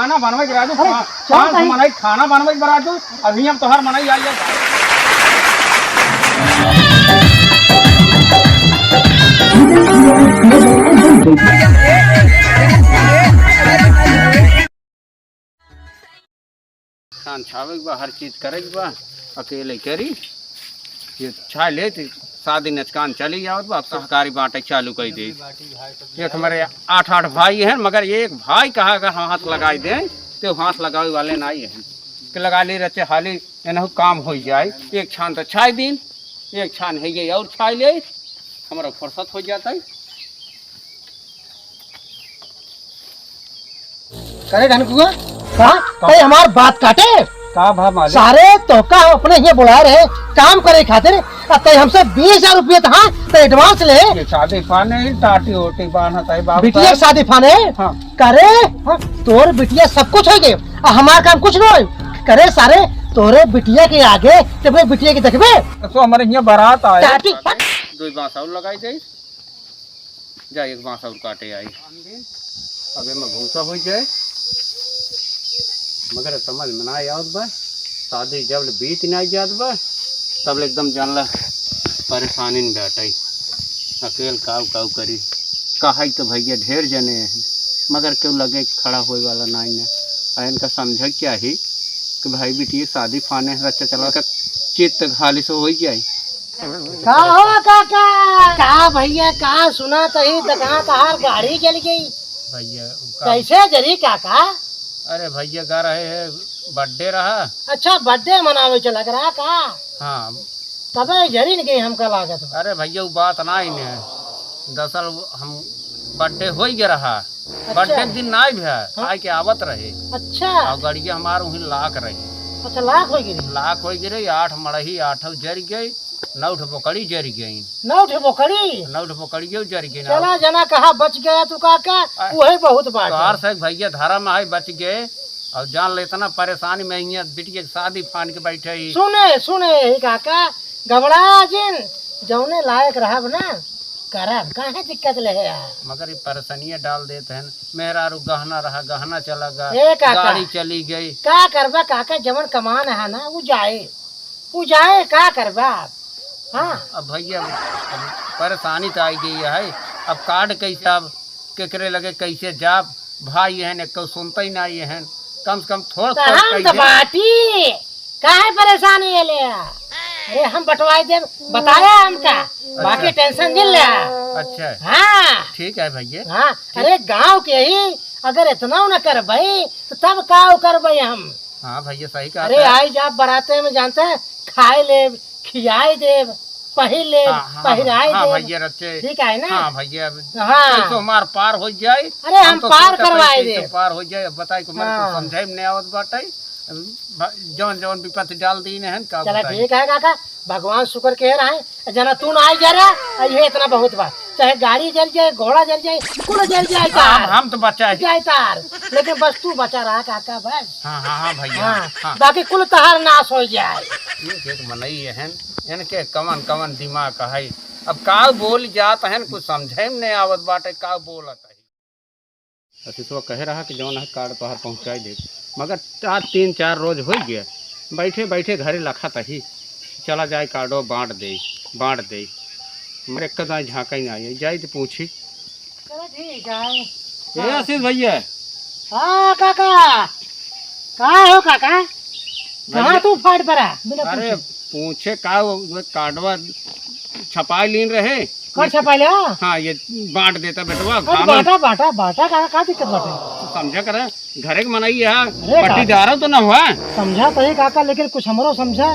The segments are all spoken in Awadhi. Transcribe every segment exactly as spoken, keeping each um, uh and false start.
खाना बनवे के राजू, अरे, खा-, चल पाँच भाई। मनई खाना बनवे के राजू, अभी हम तोहार मनई आई है। खान छावे के बा, हर चीज करे के बा, अकेले करी। ये छाय ले त शादी नचकान चली आवत बा, अब सहकारी बाँटे चालू कइ दे। एक हमरे आठ, आठ भाई हैं, मगर एक भाई कहा अगर हम हाथ लगाइ दें, त हाथ लगावे वाले नाहीं हैं। कि लगा ले रचे हाली, एनहु काम होइ जाए। एक छान त छाय दीन, एक छान है ये और छाय ले, हमरा फुर्सत होइ जात है। करे ढनकुआ, हाँ? का? तै हमार बात काटे? का भा मालिक? सारे तोहका हम अपने हियाँ बुलाए रहे काम करे खातिर, आ तै हमसे बीस हजार रुपया त, हाँ, तै advance ले। ये शादी फाने ही टाटी ओटी बान्हत है बाबू बिटिया साहब। शादी फाने? हाँ। करे, हाँ, तोर बिटिया सब कुछ होइ गए, आ हमार काम कुछ न होइ। करे सारे, तोरे बिटिया के आगे ते अपने बिटिया के देखबे? तो हमरे हियाँ बारात आए। टाटी, हट। दो बाँस और लगाई दे। जा, एक बाँस और काटे आई। अब एमे भूसा होइ जाए, मगर समझ में ना आवत बा। शादी जब ले बीत ना जात बा, तब ले एकदम जान ला परेशानी में बाटई। अकेल काऊ काऊ करी, कहाई तो भैया ढेर जने हैं, मगर केहू लगे खड़ा होए वाला नाई ना। आ इनका समझे के चाही कि भाई बिटिया शादी फाने रच्चा चला के चित्त खाली से होइ जाई। का हो काका? का भैया, का सुना तही त कहाँ तहार गाड़ी जल गई? भैया, उ का कैसे जरी काका? अरे भैया, गा रहे हैं, birthday रहा। अच्छा, birthday मनावे चला के रहा का? हाँ। तबे जरी न गई हमका लागत बा। अरे भैया, उ बात नाई ने। दरअसल हम birthday होइ गया रहा। अच्छा। Birthday के दिन नाई भ्या, हाँ। खाए के आवत रहे। अच्छा। और गड़िया हमार वहीं लाक रही। अच्छा, लाक होइ गई रही? लाक होइ गई रही, आठ मड़ही, आठौ जरि गई, नौ ठो बोकड़ी जरि गई। नौ ठो बोकड़ी? नौ ठो बोकड़ियो जरि गई ना। चला जना कहा बच गया तू काका, आ, उहे बहुत बात तोहार है। से भैया धर्म आई बच गए, और जान ले इतना परेशानी में हियाँ बिटिया के शादी फान के बैठे ही। सुने, सुने, ही काका, घबरा जिन, जौने लायक रहब ना, करब, काहे दिक्कत ले है यार? मगर ये परेशानियाँ डाल देत हैं, मेहरारू गहना रहा, गहना चला गा, ए काका। गाड़ी चली गई। का करबा काका, जवन कमान है ना, उ जाए, उ जाए, का करबा आप? हाँ। अब भैया, अब परेशानी त आई गई है, अब card कैसे, अब केकरे लगे कैसे जाब? भाई हैं, एको सुनते ही ना ये हैं, कम से कम थोड़ त थोड़ हम त कैसे बाटी, काहे परेशानी ये ले आ? अरे हम बंटवाई देब, बताया हमका, बाकी अच्छा। Tension जिन ले आ। अच्छा। हाँ। ठीक है भैया। हाँ, ठीक। अरे गाँव के ही अगर इतना न करबई तो तब का करबई हम? हाँ भैया, सही कहा अरे था। आई जा बराते में जानते हैं, खाए लेब, खियाए देब, पहिर लेब, हाँ, हाँ, पहिराए हाँ, देब। भैया रच्चे। ठीक है ना? हाँ भैया, अब हाँ। कैसो हमार पार होइ जाए, अरे हम हम तो पार सोचत हई करवाए कैसे देब। पार होइ जाए। अब बताई को मेरे को हाँ। समझे में नहीं आवत बाटे। भ-, जौन जौन विपत्ति डाल दीन हैं, का चला बताई? ठीक है काका, भगवान शुक्र के रहे, जना तू ना आई जा रहा, ये इतना बहुत बा। चाहे गाड़ी जल जाए, घोड़ा जल जाए, कुल जल जाए हम, तार। हम तो बचा है। जाए तार, लेकिन बस तू बचा रहा काका बस। हाँ, हाँ, हाँ भैया, हाँ, हाँ। बाकी कुल तहार नाश होइ जाए। एक, एक मनई हैं, इनके कवन कवन दिमाग है। अब का बोल जात हैं, कुछ समझे में नहीं आवत बाटे, का बोलत है। आशीषवा कहे रहा कि जौन है card तोहार पहुँचाई दे, मगर आज तीन चार रोज होइ गया, बैठे बैठे घरे लखत ही, चला जाए cardवा बाँट दे, बाँट दे। मगर एक दाई झाँका ही ना आई, जाई तो पूछी। चलो ठीक है। ए आशीष भैया। हाँ काका, का हो काका? कहाँ भैया। तू फाट पड़ा बिना अरे पूछे? पूछे का, वो cardवा छपाई लीन रहे। कौन छपाई ले? हाँ, ये बाँट देता बेटवा, अरे भामन। बाँटा, बाँटा, बाँटा, का, का दिक्कत बाटे? समझा करे, घरे के मनई है, अरे पट्टीदार काका। तो ना हुआ। समझा तो ही काका, लेकिन कुछ हमरो समझा,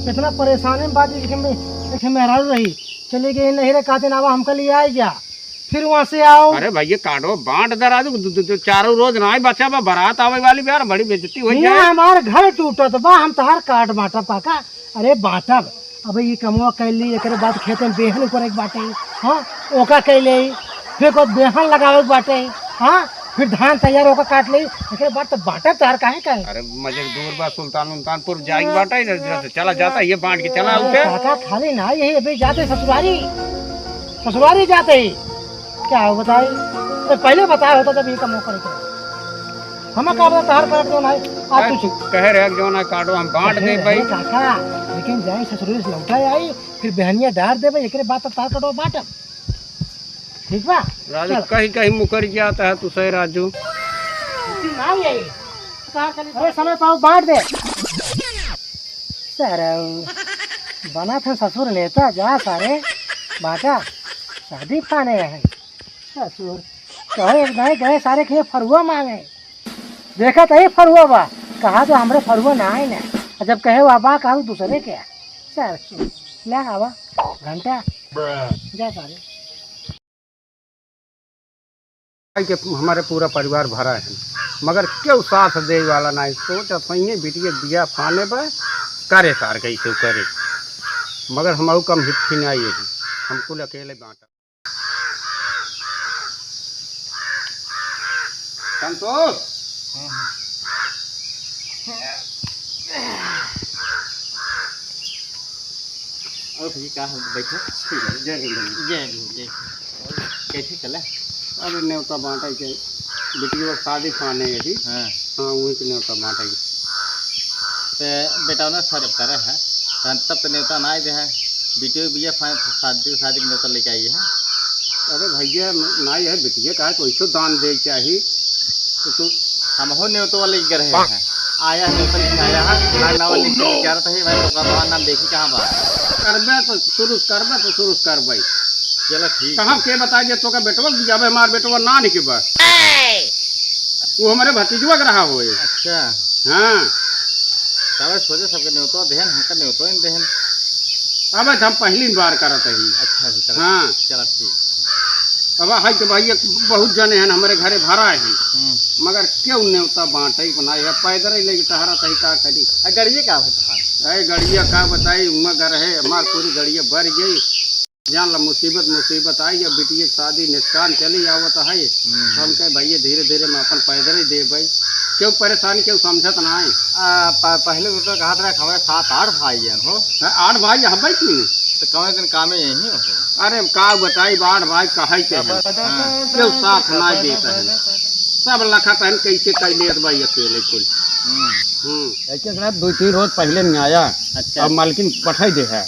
इतना परेशानी में बात, एक में, एक मेहरारू रही, चली गई नहीं रे, कहते ना, हमका लिए आई जा, फिर वहाँ से आओ। अरे भैया, cardवा बाँट दे राजू, दो, दो, दो, चारों रोज ना ही बचा बा, बारात आवे वाली बा यार, बड़ी बेइज्जती हो हियाँ जाए। हमार घर टूटत बा, हम तहार card बाँटब काका। अरे बाँटब, अब ई कमवा कैली, एकरे बाद खेते में बेहन ऊपर एक बाटे, हाँ, ओका कैले, फिर को बेहन लगावे के बाटे, हाँ, फिर धान तैयार ओका काट ले, एकरे बाद तो बाँटब तहार काहे काहे। अरे मजे दूर बा, सुल्तान उल्तानपुर जाए के बाटे, इधर से चला जाता, ये बाँट के चला उठे। काका खाली ना, यही अभी जाते ससुरारी, ससुरारी जाते ही, क्या हो बताई, तो पहले बताया होता जब ये कमवा करे के। हम का बता, तहार काट दो ना, आज अरे, कुछ कहे रहे कि जौन है काटो, हम बांट दे भाई। काका, लेकिन जाई ससुरे से लौटा आई, फिर बहनिया डार देबे, एकरे बाद तो तहार काटो बांटब। ठीक बा? राजू, चल। कहीं कहीं मुकर जाता है तू सही राजू। ना यही। अरे समय पाओ बांट दे। सरऊ, बना था ससुर नेता, जा सारे बाटा शादी पाने है। ससुर कहे एक दाई गए सारे के फरुआ मांगे। देखा तो ही फरुआ बा, कहा तो हमरे फरुआ ना आए ना। जब कहे वा बा, कहा दूसरे के। सरऊ, ले आवा घंटा, जा सारे। भाई के हमारे पूरा परिवार भरा है, मगर केहू साथ दे वाला नहीं। सोच सही बिटिया बिया फाने बा, करे सार कैसे करे, मगर हम कम हित नहीं है, हम कुल अकेले बांटा। संतोष। और भैया का हाल, बैठो। जय हिंद। जय हिंद, जय हिंद। कैसे चला? अरे नेवता बांटा के, बिटिया शादी खाने यही। हाँ। हाँ, वही के नेवता बांटा के। तो बेटा ना सर करे है, तब तक तो नेवता ना आए दे है। बिटिया बिया फा-, शादी, शादी के नेवता लेके आई है। अरे भैया, ना यह बिटिया का है, कोई सो दान दे चाहिए। तो तू हम हो नेवता वाले के घर है। आया है, तो लिखाया है, ना, ना वाले के ग्यारह तो है भाई, तो का नाम देखी कहाँ बा? करबे तो शुरू करबे, तो शुरू करबे। चलो ठीक कहाँ है। के बताए जे तोका बेटवा के बियाह बा, हमार बेटवा ना निके बा। वो हमारे भतीजवा के रहा होए। अच्छा। हाँ। तब सोचे सबके नेवतो देहन, हमका नेवतो इन देहन। अब हम पहली बार करत ही। अच्छा, अच्छा, चलो। हाँ। चलो ठीक। अब है कि भाई एक बहुत जने हैं हमारे घरे भरा है, हम्म। मगर क्यों नेवता बांटे बनाए है, पैदल ही लेके टहरा तही का करी। आ, गड़िए का होता है? अरे गड़िया का बताई, उमा घर है, हमार पूरी गड़िया भर गई। जान ला मुसीबत, मुसीबत आई, अब बिटिया के शादी निष्कान चली आवत है। हम्म। तो हम कहे भैया धीरे धीरे मैं अपन पैदल ही दे भाई, क्यों परेशानी क्यों समझत ना है। आ, प-, पहले तो, तो कहा था हमारे सात आठ भाई हैं हो। हैं, आठ भाई है भाई की? तो कौन दिन कामे यही हो? अरे का बताई, आठ भाई कहे के हैं। हाँ। क्यों साथ ना देता है, सब लखत हैं कैसे कर लेत भाई अकेले कुल। हम्म। हम्म। एक एक रात दो तीन रोज पहले नहीं आया। अच्छा। अब मालकिन पठाई दे है।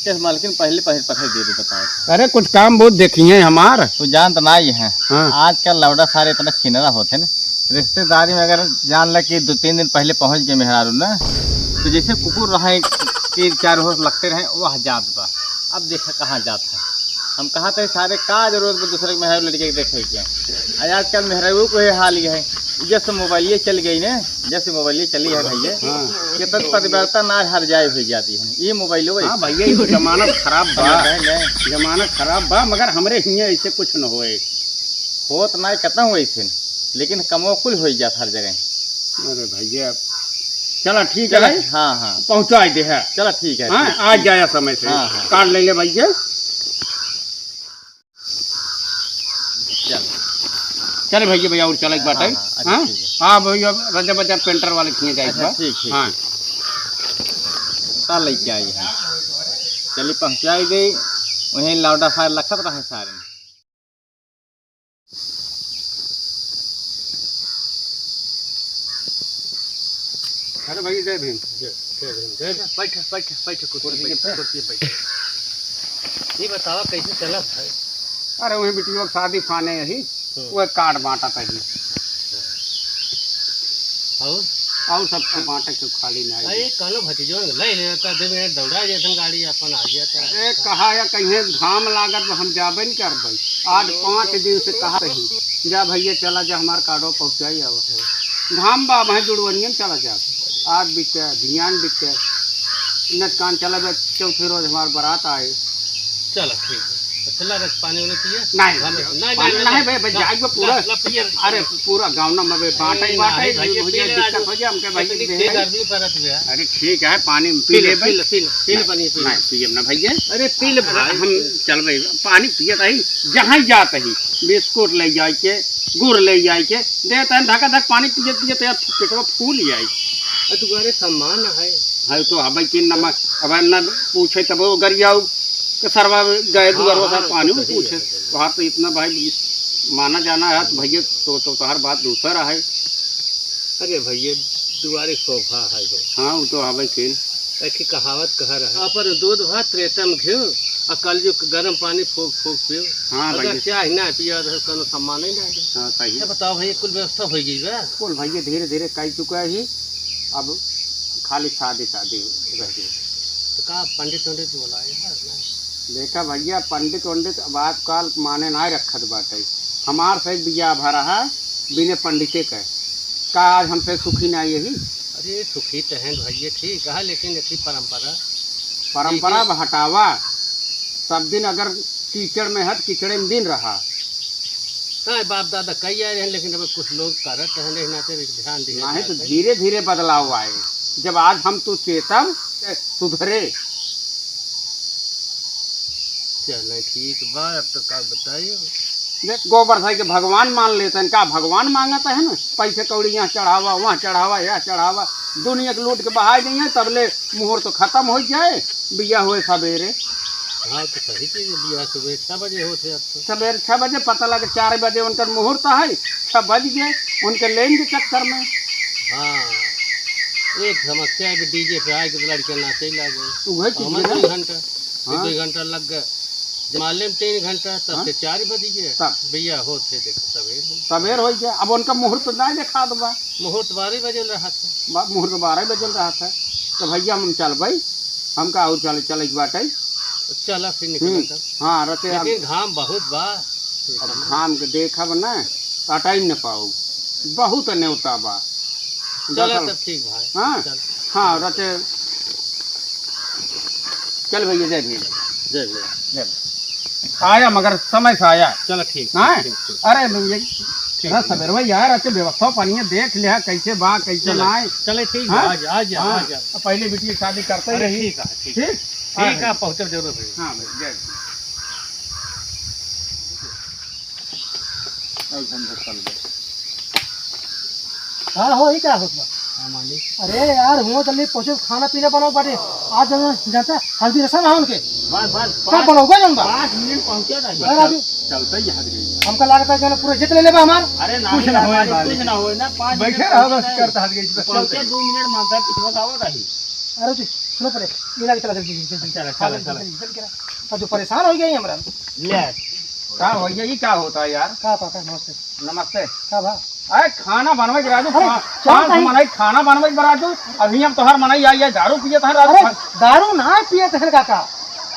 कैसे मालकिन पहले, पहले पठाई दे दे बताओ। अरे कुछ काम बहुत देखी है हमार। तू जानत ना ही है। हाँ। आजकल लौड़ा सारे इतना छिनरा होते हैं ना। रिश्तेदारी में अगर जान ले कि दो तीन दिन पहले पहुँच गए मेहरारू ना, तो जैसे कुकुर रहे, तीन चार रोज लगते रहे, वह जात बा। अब देखा कहाँ जात है। हम कहा थे सारे का जरूरत बा दूसरे के मेहरारू लड़के के देखे के। आज आजकल मेहरारू को ये हाल ये है, जैसे मोबाइल ये चल गई ना, जैसे मोबाइल ये चली है भैया, हाँ। ये तक परिवर्तन ना हर जाए हुई जाती है, ये मोबाइल हो हाँ भैया, ये जमाना खराब बा। समझ रहे हैं? जमाना खराब बा, मगर हमरे हियाँ ऐसे कुछ न होए। होत ना कितना हुए थे, लेकिन कमो कुल हो जात हर जगह। अरे भैया, चला ठीक चला, है। हाँ, हाँ। पहुँचा दे है। चला ठीक है, हाँ, ठीक, आज ठीक। जाया समय से। हाँ, हाँ। कार्ड ले ले भैया। चल। चल भैया, भैया और चला एक बार हाँ, टाइम। हाँ, अच्छा, हाँ? ठीक है। हाँ भैया, रजा बाजार पेंटर वाले खिए जाए एक अच्छा, बार। ठीक, ठीक, हाँ। ठीक। का लेके आई है? चली पहुँचाई दे, वहीं लौड़ा सारे लखत रहे सारे। अरे भाई, जय भीम। जय, जय भीम, जय भीम। बैठ, बैठ, बैठ, कुर्सी कुर्सी बैठ, पे। कुर्सी बैठ। ये बतावा कैसे चलत है? अरे, वही बिटिया के शादी फाने यही, हम्म। वो कार्ड बांटा था जी। और? और सब तो बांटे के खाली ना अरे, है। कालो भतीजो ले लेता, दे में दौड़ा जाता गाड़ी अपन आ जाता। अरे, कहा या कहीं घाम लागत, हम जाबे नहीं करबे। आज पाँच दिन से कहा रही, जा भैया, चला जा, हमार कार्डो पहुँचाई आवा। घाम बा, वहीं जुड़वनियन चला जा। आज बीते, ध्यान बीते, नच कान चला बे, चौथे रोज हमार बारात आए। चला, ठीक है। तो चला, रस पानी उनी पिए। नहीं, हम, नहीं, पानी नहीं, नहीं, नहीं, भाई, भाई, ला, जाइए ला, पूरा। ला, पिए। अरे, पूरा गाँव ना में बांटे, नहीं, बांटे, नहीं, भैया, हो पी जाए, ले, दिक्कत राजू। हो जाए, हमके भाई इतनी दे तेज दे। गर्मी पड़त हुआ। अरे, ठीक है, पानी पी ले, पी ले, पी ले, पी ले, पानी पी ले। नहीं, पियब ना भैया। अरे, पी ले अरे, भाई। हम चल भाई, पानी पियत ही, जहाँ जात ही, बिस्कुट ले जाए के, गुड़ ले जाए के, देत हैं, धका धक पानी पियत पियत यार पेटवा फूल जाए। अरे, तुम्हारे सम्मान है। है तो हबै के नमक, अब न पूछे तब वो गरियाऊ के सरवा गए दुआरवा हाँ, साथ पानी तो में सही पूछे। है। वहाँ तो इतना भाई माना जाना है तो भैया, तो, तो तोहार बात दूसर है। अरे भैया, दुआरे शोभा है हो। हाँ, वो तो हवे किन। एक ही कहावत कह रहा है, "अपर दूध भात त्रेता में घिउ, आ कलजुग के गरम पानी फूक फूक पियो।" हाँ अगर भैया। चाह ना पिया रहे, कोनो सम्मान ही ना है। हाँ, सही। ये बताओ भैया, कुल व्यवस्था हो गई बा? कुल भैया धीरे धीरे कई चुका है, अब खाली शादी शादी रह गई। तो का पंडित वंडित बुलाए हैं ना? देखा भैया, पंडित वंडित अब आजकल माने ना रखत बाटे। हमार से बियाह भरा है बिना पंडिते के। का आज हमसे सुखी ना यही? अरे सुखी तो हैं भैया, ठीक है, लेकिन एक ही परंपरा। परंपरा ठीक है। अब हटावा। सब दिन अगर कीचड़ में है तो कीचड़े में दिन रहा। का बाप दादा कही आए हैं, लेकिन अब कुछ लोग करत हैं, नहीं नाते ध्यान दिए नहीं तो जाते। धीरे धीरे बदलाव आए। जब आज हम तू चेतन सुधरे। चले ठीक बा, अब तो का बताइयो। देख, गोबर धइ के भगवान मान लेते हैं, का भगवान मांगत है ना, पैसे कौड़ी यहाँ चढ़ावा, वहाँ चढ़ावा, यहाँ चढ़ावा, दुनिया के लूट के बहाई नहीं है, तब ले मुहूर्त तो खत्म हो जाए, बिया हुए सवेरे। हाँ, तो सही चीज है, बिया सुबह छह बजे होत है अब तो। सवेरे छह बजे, पता लगे चार बजे उनकर मुहूर्त है, छह बज गए, उनके लेंगे चक्कर में। हाँ, एक समस्या है कि डीजे पे आए के तो लड़के नाचे लागे। उहे चीज हमें है ना। दो घंटा, फिर हाँ। दो घंटा लग गए। जमाले में तीन घंटा, तब हाँ। से चार बज गए। तब। भैया होत है, देखो, सवेर हो गया। सवेर हो गया। अब उनका मुहूर्त ना देखा दो बा। मुहूर्त बारह बजे रहा था। बा-, मुहूर्त बारह बजे रहा था। तो भैया हम चल भाई, हमका और चले, चले के बाटे। चला फिर निकला हम्म, तब। हाँ, रते अब लेकिन घाम बहुत बा। अब घाम के देखब ना, तो अटाई न पाऊ। बहुत नेवता बा। चला दरअसल तब ठीक भाई। हाँ? चल। हाँ, रते चल भैया, जय भैया। जय भैया। जय भैया। आया मगर समय से आया। चलो ठीक, हाँ? ठीक, ठीक। अरे भैया, ठीक रस भैया। सवेरवा यार, अच्छे व्यवस्था पानी है, देख लिया कैसे बा, कैसे चलो, ना है। चलो ठीक हाँ? बा, आ जा, आ जा, हाँ। आ जा। पहले बिटिया शादी करते ही अरे रही। ठीक है, ठीक है। ठीक? ठीक हाँ, है, हाँ। पहुँचब जरूर भैया। हाँ भाई, जय। और हम लोग चल गए। हाँ हो, ई का होत बा? हाँ, मालिक। अरे यार, हुआ जल्दी पहुँचे, खाना पीना बनाओ बाटे। आज जन-, जनता हल्दी रसम है उनके। बस, बस, सब पाँच, बनाओ, गए जन बा। पाँच मिनट पहुँचे रही। अरे, अभी चल-, चलते ही हट गई। हमका लागत है कि पूरा इज्जत ले लेबा हमार। अरे, ना, कुछ ना ना, होए, कुछ मालिक। ना होए ना, पाँच बैठे मिनट रहो, पहुँचे बस, रही। करता हट गई, बस चल। पहुँचे दो मिनट, मांगता कुछ बताओ रही। अरे, जी, सुनो पहले, ये लाके चला, जल्दी, जल्दी, जल्दी। चला, हाँ, चला, जल्दी, चला। जल्दी, जल्दी करा। अब जो परेशान हो गई हमरा। ले। का भैया, ई का होता है यार? का काका, नमस्ते। नमस्ते। का बा? अरे खाना बनवे के राजू, अरे, पा-, चल पाँच नहीं। मनई खाना बनवे के राजू, अभी हम तोहार मनई आई है, दारू पियत है राजू। अरे, खा- दारू ना पियत है काका।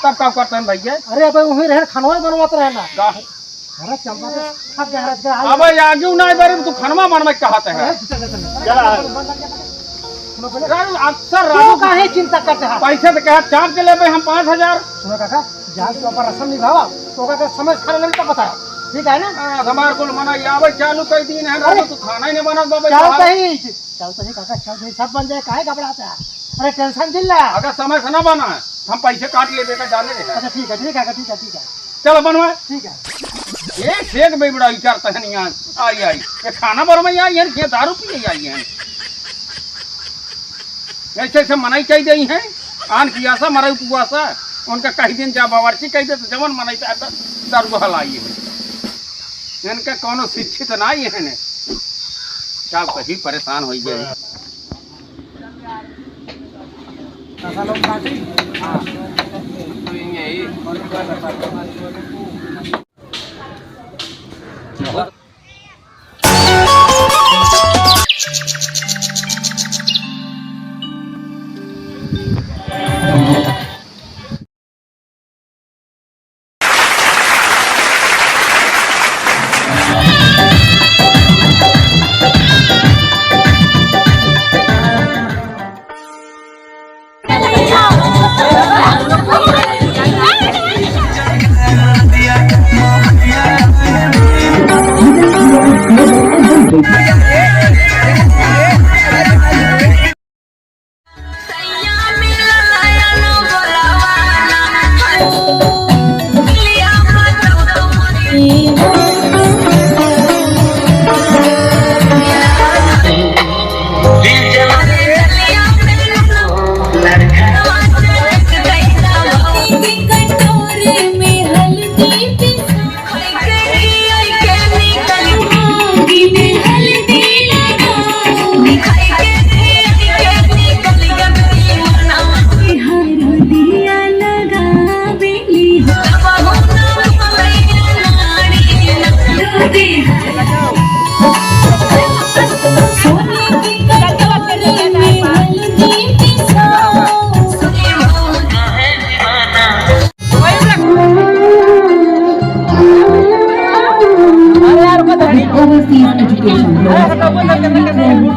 तब का करते हैं भैया? अरे अब वहीं रहे, खानवा बनवात रहे ना। का? अरे चंपा के थक गया रात का। अबे आजू ना बारे में तू खानवा बनवे के कहत है। अरे, चल, चल, चल। चला। सुनो पहले। राजू, अक्सर तू राजू काहे चिंता करते हैं? पैसे तो कहा चाप के लेबे हम पाँच हजार। सुनो काका, जान तू अपन रसम निभावा, तो ओका के समय खाना नहीं तो बताओ, ठीक है ना? आ, हमार कुल मना आवे चालू कर दीन है, अरे, राजू, तू खाना ही नहीं बनत बाबे, चाल तोहार। कहीं, चाल कहीं काका, चाल कहीं, सब बन जाए, काहे घबराता है? अरे टेंशन जिन ला। अगर समय से ना बना है, हम पैसे काट लेबे का जाने दे। अच्छा ठीक है, ठीक है, ठीक है, ठीक है। चलो बनवा। ठीक है। ये सेठ भी बड़ा विचार तहन यहाँ आई, आई। ये खाना बनवा आई है, ये दारू पिए आई है। ऐसे ऐसे मनई कही गई हैं, आन की आशा, मरे उपवासा, उनका कही दिन जा बावर्ची कही दे, तो जवन मनई तो ऐसा दर्द हलाई है। इनका कोनो शिक्षित ना ही है ने। क्या कही, परेशान हो गए।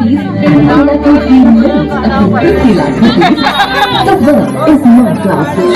The world is not classic.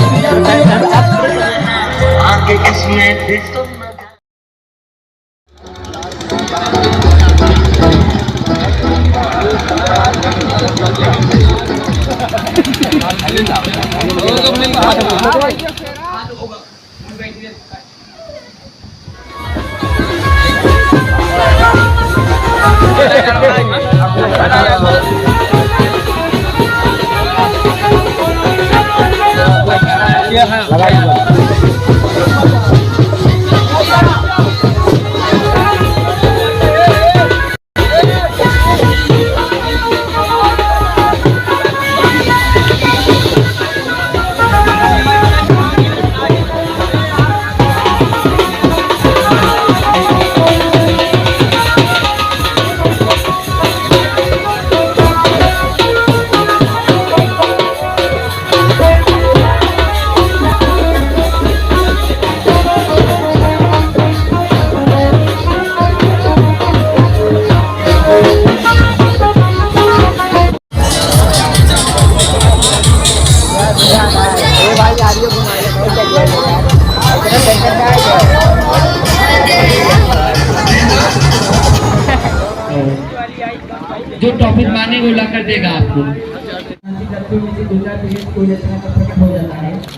जो टॉपिक माने वो लाकर देगा आपको।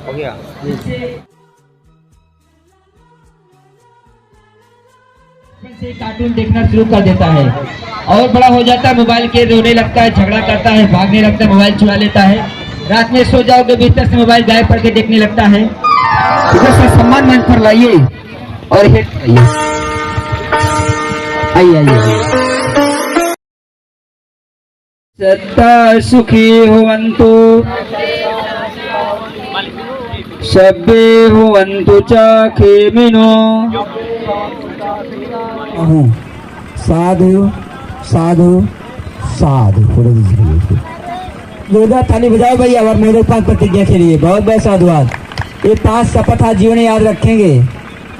हो गया। से कार्टून देखना शुरू कर देता है और बड़ा हो जाता है, मोबाइल के रोने लगता है, झगड़ा करता है, भागने लगता है, मोबाइल चुरा लेता है। रात में सो जाओगे, बिस्तर से मोबाइल गायब करके देखने लगता है। इधर से सम्मान मंच पर लाइए और हेड आइए, आइए, आइए। सदा सुखी भवन्तु, सब्बे भवन्तु च खेमिनो। अहूँ। साधु, साधु, साधु। जोरदार ताली बजाओ भैया, और महोदय पाद प्रतिज्ञा के लिए बहुत बहुत साधुवाद। ये पांच शपथ आज जीवन में याद रखेंगे।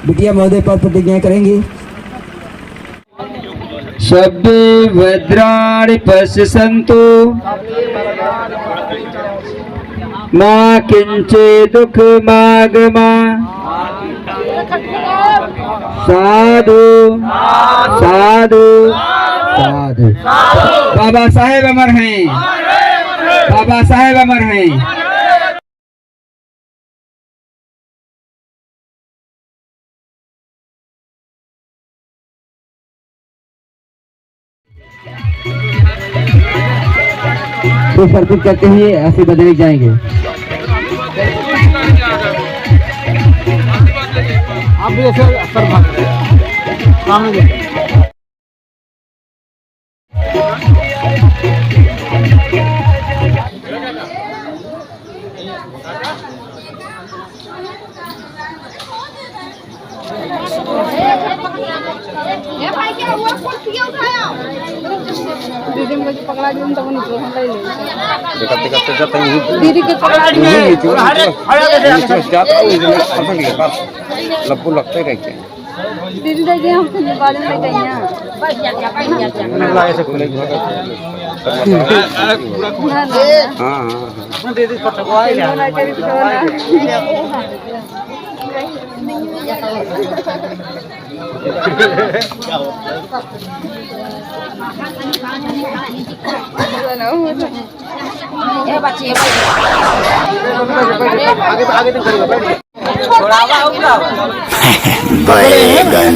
बिटिया महोदय पाद प्रतिज्ञा करेंगी। सब्बे भद्राणि पश्यन्तु, मा किञ्चित् दुःखं भाग्यमा। साधु, साधु, साधु। बाबा साहेब अमर हैं, बाबा साहेब अमर हैं। तो अर्पित करते हुए आशीर्वाद लेने जाएंगे। आप भी ऐसे सर भाग सामने देखिए। दीदी मुझे पकड़ा दिया, तब नीचे हम ले लेंगे। देखा, देखा, देखा, देखा, दीदी के पकड़ा दिया। नीचे, नीचे, नीचे जाता हूँ, नीचे, नीचे, नीचे, बस, लप्पू लगते रहते हैं। दीदी, दीदी, हम तो बारे में गई हैं। ना, ना। हाँ, हाँ, हाँ। बैगन।